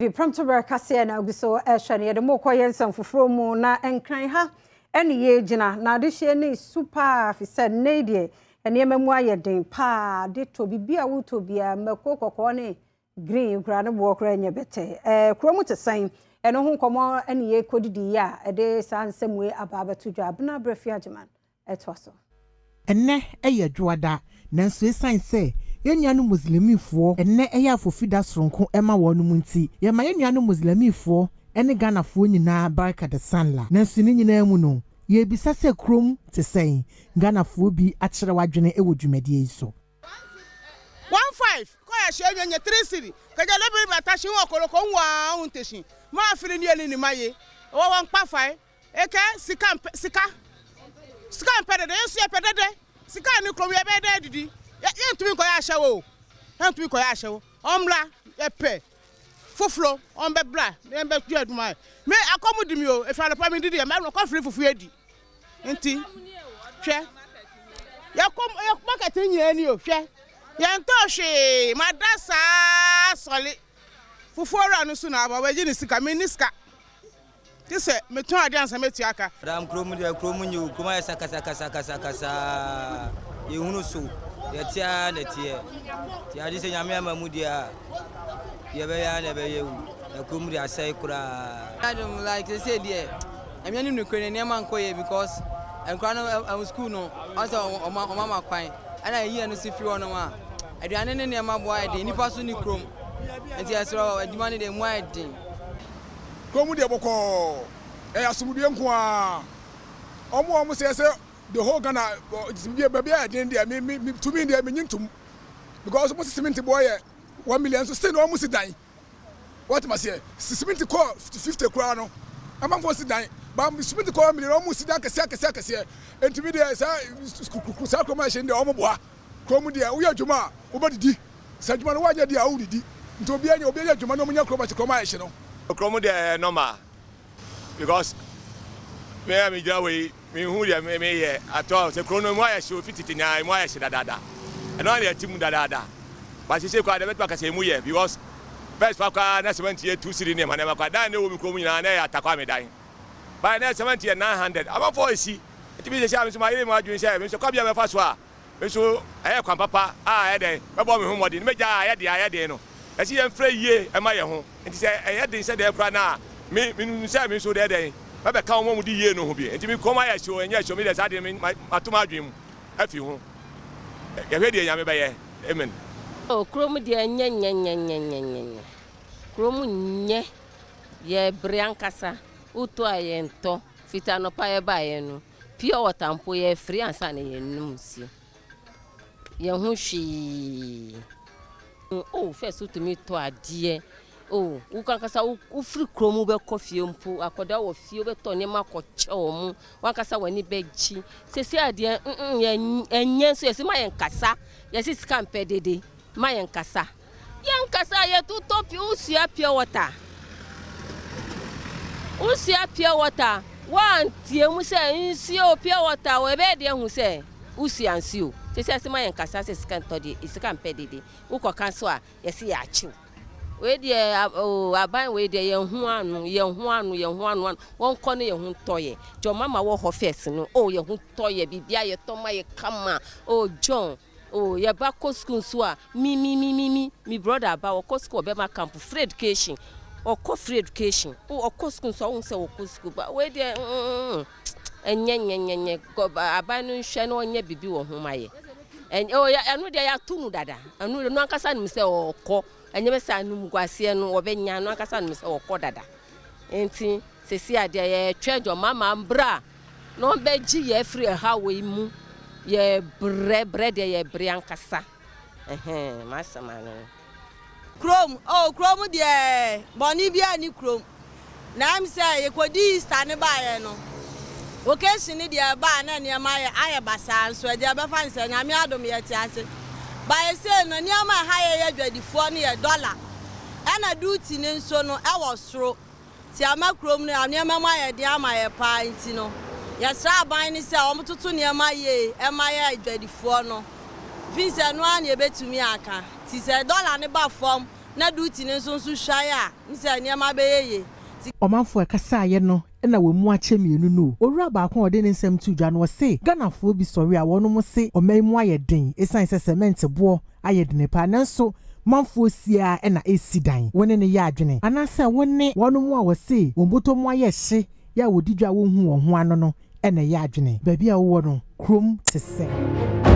Prɛmtoberɛ kaseɛ na agu so ɛhwɛ no. Yɛde mo kɔ yɛ nsɛm foforɔ mu na Nkran ha ɛne yɛgyina na adehyeɛ ne su paa fi sɛ nnɛ deɛ nneɛma mu ayɛ den paa de tɔ biribi a wotɔ biara, mako kɔkɔɔ ne green kura ne boɔ koraa nyɛ bɛtɛ. Kurom te sɛn? Ɛno ho nkɔmmɔ ɛne yɛkɔdidi yi a ɛde saa nsɛm wei aba abɛto dwa. Abena Berɛfi Agyeman ɛtoa so. Ɛnnɛ ɛyɛ Dwoada, nanso ɛsiane sɛ yɛn nuanom Muslimifoɔ ɛnnɛ ɛyɛ afofida soronko ɛma wɔn mu nti, yɛma yɛn nuanom Muslimifoɔ ɛne Ghanafoɔ nyinaa Barka da Sallah. Nanso ne nyinaa mu no, yɛbisa sɛ kurom te sɛn? Ghanafoɔ bi akyerɛ wadwene ɛwɔ dwumadie yi so. 15 kɔ yɛ hyɛ nye nye 3 cedi kɛjɛ lebiri bata si wɔ koloko ń wɔ ń tesi maa fili ni eli ni ma ye wɔ wɔ nkpa fa ye eke sika mpɛ sika, sika mpɛ dɛdɛ yɛn nso yɛ pɛ dɛdɛ. Sika ni kurom yɛ bɛ dɛ didi yɛ yɛn ntumi nkɔ yɛ ahyɛwo o, yɛn ntumi nkɔ yɛ ahyɛwo. Ɔmla yɛ pɛ foforɔ, ɔmbɛ bla yɛn bɛ du adwuma yɛ mɛ akɔmu di mi o. Efi anɔpa mi didi yɛ mɛ kɔ fili fufu yɛ di nti hwɛ yɛ kɔ yɛ market nyinaa ni o. Hwɛ, yɛn tɔ hwee ma da saa sɔle fufuo wura no so na aba wɔagye ne sika. Mi ni sika ti sɛ metɔn adeɛ ansa mɛtua aka. Dam kurom deɛ, kurom nye o. Kurom ayɛ sakasakasakasakasa, yɛhunu so yɛte ara na ɛteɛ nti ade sɛ Nyame ama mu deɛ a yɛbɛyɛ ara na ɛbɛyɛ wu na kurom deɛ asɛe koraa. Adum like sɛ deɛ ɛmɛ anim no kure ne nneɛma nkɔ yie because nkura no ɛwɔ school no ɔsɛ ɔmo ama kwan ɛna eyi ɛno si firi hɔnom a aduane ne nneɛma boa ayɛ den, nipa so ne kurom nti ɛsrɛ adwuma no deɛ mu ayɛ den. Kurom deɛ bɔkɔɔ, ɛyɛ asomdue nko a ɔmo a ɔmo sɛ the whole Ghana baabi ayɛ den deɛ, mi tumi deɛ mi nyi ntum because ɔmo sɛ cement boɔ yɛ 1 million so still na ɔmo si dan. Wɔte ma seɛ cement kɔ 50 koraa no, amanfoɔ si dan ba cement kɔ 1 million, ɔmo si dan kɛseɛ akɛseɛ akɛseɛ. Ntumi deɛ saa saa kurom ahyɛ deɛ ɔmo boa. Kurom deɛ, woyɛ adwuma a wobɛdidi, sɛ adwuma no woanyɛ deɛ a wowodidi nti obiara nyɛ adwuma na ɔmo nya kurom ahyɛ, kurom ayɛ hye no. Kurom deɛ ɛyɛ normal because me a megyina wei mehu deɛ meyɛ atɔ sɛ kurom no mu ayɛ hye. Ofi tete nyaa mu ayɛ hye dadaada, ɛno ana yɛte mu dadaada basese koraa deɛ bɛtuma kasa emu yɛ because first fa koraa na cement yɛ 2 cedi nneɛma nneɛma koraa dan ne wɔ mi kurom nyinaa na ɛyɛ atakwa mi dan báyìí na cement yɛ 900, amanfoɔ esi nti mi sɛ sɛ mi nso ma yere mu adwene sɛ mi nso kɔ bia mɛfa so a mi nso ɛyɛ kwan papa a ɛyɛ dɛn mɛbɔ mi ho mmɔden ne mɛgya ayɛ den ayɛ den no ɛsi yɛn fɛ yie ɛma yɛn ho nti sɛ ɛyɛ den sɛ deɛ koraa na mi sɛ mi nso deɛ dɛn mɛbɛka wɔn mu di yie no ho bi nti mi kɔn ayɛ hyew ɛnyɛ hyew mi deɛ saa deɛ mi ma to ma adwene mu afi ho. Yɛhwɛ deɛ Nyame bɛyɛ, amen. O, kurom deɛ nyɛ nyɛ nyɛ nyɛ nyɛ nyɛ nyɛ, kurom nyɛ. Yɛbrɛ ankasa. Wotɔ a yɛntɔ. Fita anɔpa yɛbaeɛ no, pure water mpo yɛfiri ansa na yɛnum nsuo. Yɛn ho hwee o. First wotumi tɔ adeɛ o, wokankasa wofiri kurom wobɛkɔ fie mpo, akɔda wɔ fie, wobɛtɔ nneɛma akɔkyɛ wɔ mu, wankasa w'ani bɛgye. Sɛsi adeɛ ɛnyɛ nso yɛsi ma yɛn kasa, yɛsi sika mpɛ dede ma yɛn kasa, yɛn kasa yɛtotɔ pure. Wosua pure water, wosua pure water, wantie mu sɛ nsuo pure water wɔ ɛbɛyɛ deɛ hu sɛ wosua nsuo. Sɛsi ase ma yɛn kasa sɛ sika ntɔ deɛ, sika mpɛ dede. Wokɔka so a yɛsi yɛ akyew. Wei deɛ o, aban wei deɛ, yɛn ho ano, yɛn ho ano, yɛn ho ano ano wɔn kɔ no, yɛn ho tɔ yɛ. John Mama wɔ hɔ first no o, yɛn ho tɔ yɛ, biribi a yɛtɔ ma yɛ kama o. John o, yɛba kɔ sukuu nso a, mi brother aba wɔkɔ sukuu, ɔbɛma camp free education, ɔkɔ free education o, ɔkɔ sukuu nso ɔhun sɛ ɔkɔ sukuu ba. Wei deɛ ɛnyɛ nyɛ nyɛ nyɛ. Aban no nhwɛ na ɔnyɛ biribi wɔ ho ma yɛ. Ɛnyɛ o, ɛno deɛ yɛato no dada. Ɛno no ankasa nim sɛ ɔkɔ. Ɛnyɛ bɛ sɛ anumguaseɛ no wɔbɛnya no ankasa nim sɛ wɔkɔ dada. Nti sisi adeɛ yɛtwɛn John Mama mbra na ɔbɛgye yɛ afiri ɛha wɔ yi mu. Yɛ brɛ brɛ deɛ, yɛ brɛ ankasa. Ɛhɛn masɛm ano. Kurom oh, kurom deɛ bɔnne bi a ni kurom na sɛ yɛkɔdi Easter ne baeɛ no, occasion ne deɛ ɛbaa na nneɛma ayɛ basaa nso ɛdeɛ ɛbɛfa ne sɛ Nyame adom yɛte ase. Baeɛ sei no, nneɛma a ɛha yɛyɛ adwadifoɔ no yɛ dɔla ɛna duty ne nso no ɛwɔ soro ti ama kurom no nneɛma mu ayɛ den ama yɛ paa. Nti no yɛsrɛ aban ne sɛ wɔn nneɛma yie ɛma yɛ adwadifoɔ no fi sɛ ɛno ara na yɛbɛtumi aka ti sɛ dɔla ne ba fam. Na duty no nso nso hwae a, ne sɛ nneɛma bɛyɛ yie. Nti. Ɔmanfoɔ a ɛkasaeɛ no na wɔn mu akyɛ mmienu no. Owura baako a ɔde ne nsɛm too dwa no, ɔse Ghanafoɔ bi sɔre a wɔnom se ɔman yi mu ayɛ den ɛsiane sɛ cement boɔ ayɛ dene paa nanso manfoɔ sie ara na ɛresi dan. Wo ne no yɛ adwene anaasɛ wo ne wɔnom a wɔse wɔn bɔtɔ mu ayɛ hye yɛ a wɔdi dwa a wɔnhu wɔn ho ano no na ɛyɛ adwene? Baabi a wowɔ no, kurom te sɛn?